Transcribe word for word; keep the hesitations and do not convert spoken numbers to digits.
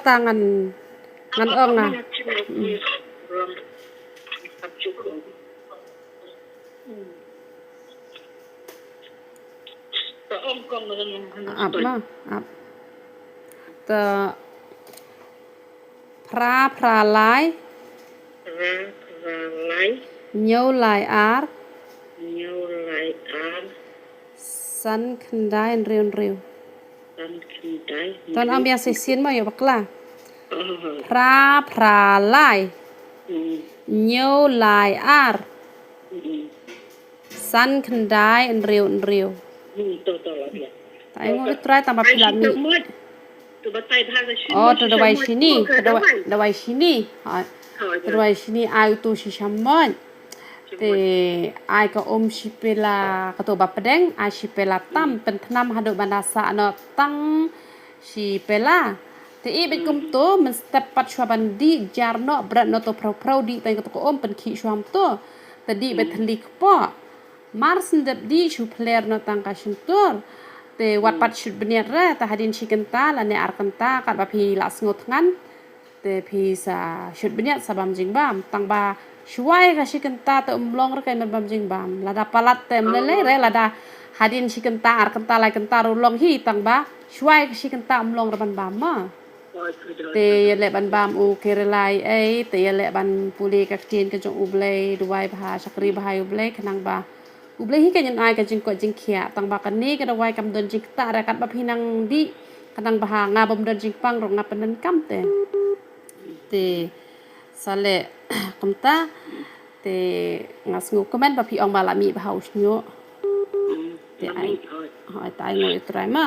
Ta ngan ngan ong nga. Ap ma, ap. Ta phra phra lai. Phra phra lai. Hynñiew lai ar. Hynñiew lai ar. San khyndai hynriew hynriew. San khyndai. Ton ong biang shisien mo ïoh bakla. Phra phra lai. Hynñiew lai ar. San khyndai hynriew hynriew. Ta ai ngo i trai tang ba phi la mih. Oh, to dawai shini, to dawai shini. Ha. To dawai shini ai uto shisha moit. Te ai ka um shi pela, kato ba pdeng ai shi pela tam, pynthnam haduh ban da sah noh tang shi pela. Te i bad kumto mynstep pat shuwa ban dih jar noh, bret noh to phrew phrew, dih tang kato ka um, pynkhih shuwa kumto. Te dih bad thylli kpoh. Mar shen dep dih shu phler noh tang ka shyntur. Te wat pat shut bniat re, te hadien shi kynta lane ar kynta katba phi la sngew thngan. Te phi sa shut bniat sa bam jingbam. Tang ba shuwa ïa ka shi kynta te um long re ka ban bam jingbam. Lada palat te ym lei lei re, lada hadien shi kynta, ar kynta, lai kynta ruh long hi, tang ba shuwa ïa ka shi kynta um long re ban bam ma. Te ïaleh ban bam u kerela ei, te ïaleh ban pule ka ktien ka jong U Blei, duwai bha, shakri bha ïa U Blei, khnang ba U Blei hi kan ai ka jingkoit jingkhiah, tang ba kane ka dawai kam don jingktah re, katba phi nang dih, khnang ba ha nga bym don jingpang ruh nga pyndonkam te. Te sa leh kumta, te nga sngew kmen ba phi ong ba la mih bha u shñiuh. Te ai, hooid, te ai nguh ïa U Trai ma.